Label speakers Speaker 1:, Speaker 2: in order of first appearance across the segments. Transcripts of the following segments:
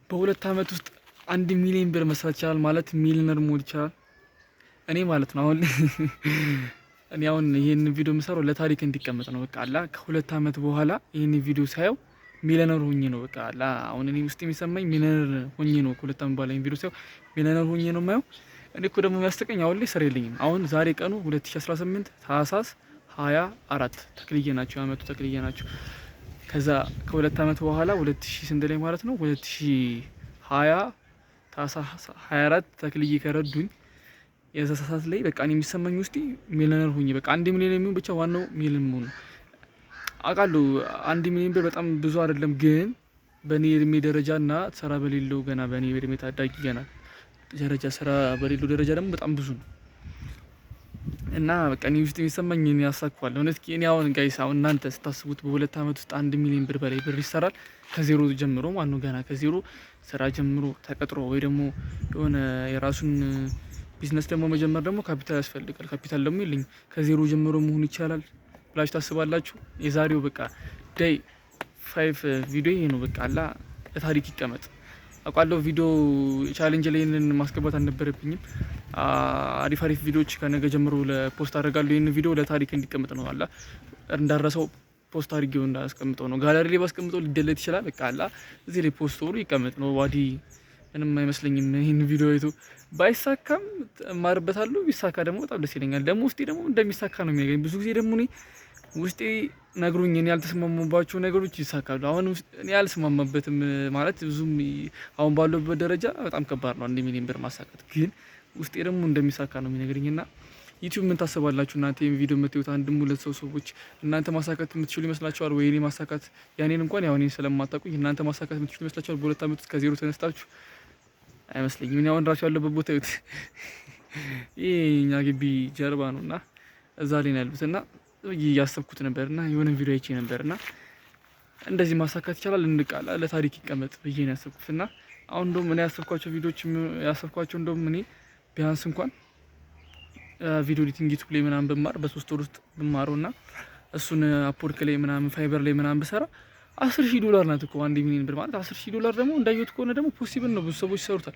Speaker 1: በ2 አመት ውስጥ 1 ሚሊዮን ብር መስራት ይቻላል ማለት ሚሊዮነር መሆን ይቻላል። እኔ ማለት ነው፣ አሁን እኔ አሁን ይህን ቪዲዮ የምሰራው ለታሪክ እንዲቀመጥ ነው። በቃ አላ ከ2 አመት በኋላ ይህን ቪዲዮ ሳየው ሚሊዮነር ሆኜ ነው። በቃ አላ አሁን እኔ ውስጥ የሚሰማኝ ሚሊዮነር ሆኜ ነው። ከ2 አመት በኋላ ይህን ቪዲዮ ሳየው ሚሊዮነር ሆኜ ነው የማየው። እኔ እኮ ደግሞ የሚያስቀኝ አሁን ላይ ስራ የለኝም። አሁን ዛሬ ቀኑ 2018 ታህሳስ 24፣ ተክልዬ ናቸው፣ የአመቱ ተክልዬ ናቸው። ከዛ ከ2 አመት በኋላ 2000 ስንት ላይ ማለት ነው፣ 2020 ታህሳስ 24 ተክልዬ ከረዱኝ የዛ ሰዓት ላይ በቃ እኔ የሚሰማኝ ውስጤ ሚሊዮነር ሆኜ፣ በቃ 1 ሚሊዮን የሚሆን፣ ብቻ ዋናው ሚሊዮን መሆኑ አውቃለሁ። 1 ሚሊዮን ብር በጣም ብዙ አይደለም፣ ግን በእኔ እድሜ ደረጃ እና ስራ በሌለው፣ ገና በእኔ እድሜ ታዳጊ ገና ደረጃ፣ ስራ በሌለው ደረጃ ደግሞ በጣም ብዙ ነው። እና በቃ እኔ ውስጥ የሚሰማኝ እኔ ያሳካዋለሁ። እውነት እኔ አሁን guys፣ አሁን እናንተ ስታስቡት በ2 አመት ውስጥ 1 ሚሊዮን ብር በላይ ብር ይሰራል? ከዜሮ ጀምሮ ማለት ነው። ገና ከዜሮ ስራ ጀምሮ ተቀጥሮ ወይ ደግሞ የሆነ የራሱን ቢዝነስ ደግሞ መጀመር ደግሞ ካፒታል ያስፈልጋል። ካፒታል ደግሞ የለኝም። ከዜሮ ጀምሮ መሆን ይቻላል ብላችሁ ታስባላችሁ? የዛሬው በቃ day 5 ቪዲዮ ይሄ ነው። በቃ አላ ለታሪክ ይቀመጥ። አውቃለሁ ቪዲዮ challenge ላይ ይህንን ማስገባት አልነበረብኝም። አሪፍ አሪፍ ቪዲዮዎች ከነገ ጀምሮ ለ post አደርጋለሁ። ይህን ቪዲዮ ለታሪክ እንዲቀመጥ ነው፣ አላ እንዳረሰው post አድርጌው እንዳስቀምጠው ነው። ጋለሪ ላይ ባስቀምጠው ሊ delete ይችላል። በቃ አላ እዚህ ላይ post ሆኖ ይቀመጥ ነው። ዋዲ ምንም አይመስለኝም። ይህን ቪዲዮ አይቶ ባይሳካም እማርበታለሁ፣ ቢሳካ ደግሞ በጣም ደስ ይለኛል። ደግሞ ውስጤ ደግሞ እንደሚሳካ ነው የሚነግረኝ። ብዙ ጊዜ ደግሞ እኔ ውስጤ ነግሮኝ እኔ ያልተስማማባቸው ነገሮች ይሳካሉ። አሁን እኔ አልስማማበትም ማለት ብዙም አሁን ባለሁበት ደረጃ በጣም ከባድ ነው 1 ሚሊዮን ብር ማሳካት፣ ግን ውስጤ ደግሞ እንደሚሳካ ነው የሚነግረኝ። እና ዩቲዩብ ምን ታስባላችሁ እናንተ? ይሄን ቪዲዮ የምታዩት አንድም ሁለት ሰው ሰዎች እናንተ ማሳካት የምትችሉ ይመስላችኋል ወይ? እኔ ማሳካት ያኔን እንኳን ያው እኔን ስለማታውቁኝ እናንተ ማሳካት የምትችሉ ይመስላችኋል? በ2 አመት ውስጥ ከዜሮ ተነስታችሁ አይመስለኝም። እኔ አሁን ራሱ ያለበት ቦታ ይሁት፣ ይሄ እኛ ግቢ ጀርባ ነው እና እዛ ላይ ነው ያሉት። እና እያሰብኩት ነበር እና የሆነ ቪዲዮ አይቼ ነበር እና እንደዚህ ማሳካት ይቻላል እንቃላ ለታሪክ ይቀመጥ ብዬ ነው ያሰብኩት። እና አሁን እንደውም እኔ ያሰብኳቸው ቪዲዮዎች ያሰብኳቸው እንደውም እኔ ቢያንስ እንኳን video editing ዩቲዩብ ላይ ምናምን ብማር፣ በ3 ወር ውስጥ ብማረው እና እሱን Upwork ላይ ምናምን Fiverr ላይ ምናምን ብሰራ 10,000 ዶላር ናት እኮ 1 ሚሊዮን ብር ማለት። 10,000 ዶላር ደግሞ እንዳየሁት ከሆነ ደግሞ possible ነው፣ ብዙ ሰዎች ይሰሩታል።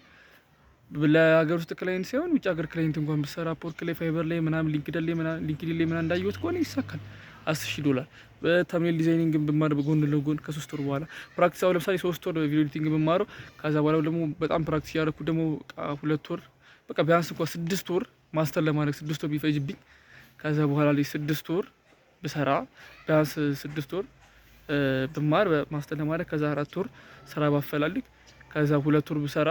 Speaker 1: ለሀገር ውስጥ client ሳይሆን ውጭ ሀገር client እንኳን ብሰራ Upwork ላይ፣ Fiverr ላይ ምናምን፣ LinkedIn ላይ ምናምን እንዳየሁት ከሆነ ይሳካል። 10,000 ዶላር በ thumbnail designing ብማር በጎን ለጎን ከ3 ወር በኋላ practice፣ አሁን ለምሳሌ 3 ወር video editing ብማረው፣ ከዛ በኋላ ደግሞ በጣም practice ያደረኩ ደግሞ 2 ወር፣ በቃ ቢያንስ እንኳን 6 ወር master ለማድረግ 6 ወር ቢፈጅብኝ፣ ከዛ በኋላ ላይ 6 ወር ብሰራ፣ ቢያንስ 6 ወር ብማር master ለማድረግ፣ ከዛ 4 ወር ስራ ባፈላልግ፣ ከዛ 2 ወር ብሰራ፣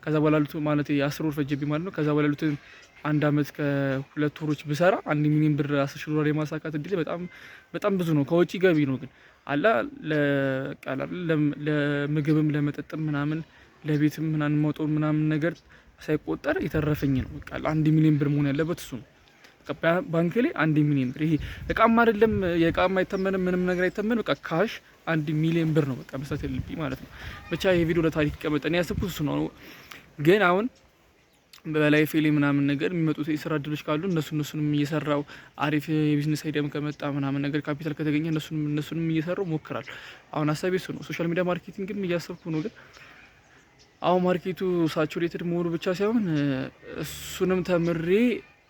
Speaker 1: ከዛ በኋላ ያሉት ማለት 10 ወር ፈጀብኝ ማለት ነው። ከዛ በኋላ ያሉትን አንድ አመት ከ2 ወሮች ብሰራ 1 ሚሊዮን ብር 10,000 ዶላር የማሳካት እድል በጣም በጣም ብዙ ነው። ከወጪ ገቢ ነው ግን አላ ለምግብም ለመጠጥም ምናምን ለቤትም ምናምን መውጣው ምናምን ነገር ሳይቆጠር የተረፈኝ ነው። በቃ 1 ሚሊዮን ብር መሆን ያለበት እሱ ነው። ባንክ ላይ 1 ሚሊዮን ብር፣ ይሄ እቃም አይደለም፣ የእቃም አይተመንም፣ ምንም ነገር አይተመንም። በቃ cash 1 ሚሊዮን ብር ነው በቃ መስራት ያለብኝ ማለት ነው። ብቻ ይሄ ቪዲዮ ለታሪክ ይቀመጥ። እኔ ያሰብኩት እሱ ነው። ግን አሁን በ life ላይ ምናምን ነገር የሚመጡት የስራ እድሎች ካሉ እነሱንም እየሰራው፣ አሪፍ የ business idea ም ከመጣ ምናምን ነገር፣ ካፒታል ከተገኘ እነሱንም እየሰራው ሞክራለሁ። አሁን ሀሳቤ እሱ ነው። Social media marketing ም እያሰብኩ ነው። ግን አሁን market ኡ saturated መሆኑ ብቻ ሳይሆን እሱንም ተምሬ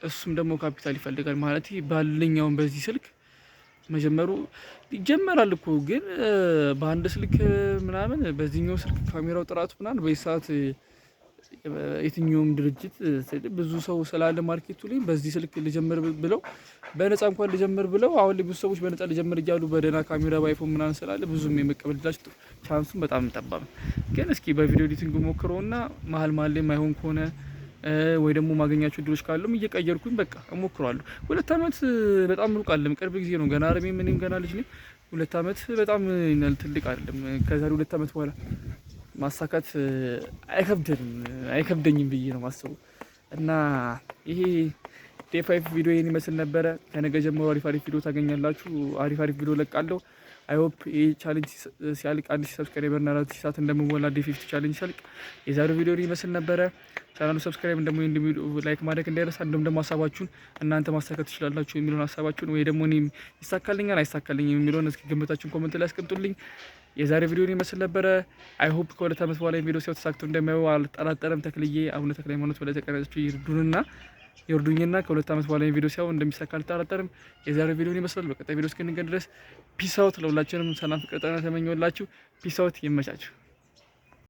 Speaker 1: እሱም ደግሞ ካፒታል ይፈልጋል። ማለት ባለኛውን በዚህ ስልክ መጀመሩ ይጀመራል እኮ፣ ግን በአንድ ስልክ ምናምን በዚህኛው ስልክ ካሜራው ጥራቱ ምናምን በዚህ ሰዓት የትኛውም ድርጅት ብዙ ሰው ስላለ market ኡ ላይ በዚህ ስልክ ልጀምር ብለው፣ በነፃ እንኳን ልጀምር ብለው፣ አሁን ላይ ብዙ ሰዎች በነፃ ልጀምር እያሉ በደህና ካሜራ በ iPhone ምናምን ስላለ ብዙም የመቀበል እድላቸው chance ኡን በጣም ጠባብ ነው። ግን እስኪ በ video editing ሞክረውና መሀል መሀል ላይ የማይሆን ከሆነ ወይ ደግሞ ማገኛቸው እድሎች ካሉም እየቀየርኩኝ በቃ እሞክረዋለሁ። 2 አመት በጣም ሩቅ አይደለም፣ ቅርብ ጊዜ ነው። ገና እድሜም እኔም ገና ልጅ ነኝ። 2 አመት በጣም ትልቅ አይደለም። ከዛሬ 2 አመት በኋላ ማሳካት አይከብደንም አይከብደኝም ብዬ ነው ማስበው። እና ይሄ day 5 ቪዲዮ ይሄን ይመስል ነበረ። ከነገ ጀምሮ አሪፍ አሪፍ ቪዲዮ ታገኛላችሁ። አሪፍ አሪፍ ቪዲዮ ለቃለሁ። I hope ይህ challenge ሲያልቅ 1000 subscriber እና 4000 ሰዓት እንደምሞላ day 50 challenge ሲያልቅ። የዛሬው ቪዲዮ ይመስል ነበረ። ቻናሉ subscribe እንደሞ like ማድረግ እንዳይረሳ። እንዲሁም ደግሞ ሀሳባችሁን እናንተ ማሳካት ትችላላችሁ የሚለውን ሀሳባችሁን ወይ ደግሞ እኔም ይሳካልኛል አይሳካልኝም የሚለውን እስኪ ግምታችሁን comment ላይ አስቀምጡልኝ። የዛሬ ቪዲዮ ይመስል ነበረ። I hope ከ2 ዓመት በኋላ ቪዲዮ ሲያው ተሳክቶ እንደማየው አልጠራጠርም። ተክልዬ፣ አቡነ ተክለ ሃይማኖት ወደ ተቀረጸችው ይርዱንና ይርዱኝና ከ2 ዓመት በኋላ ቪዲዮ ሲያው እንደሚሳካ አልጠራጠርም። የዛሬ ቪዲዮ ይመስላል። በቀጣይ ቪዲዮ እስክንገናኝ ድረስ peace out። ለሁላችንም ሰላም፣ ፍቅር፣ ጤና ተመኘሁላችሁ። Peace out። ይመቻችሁ።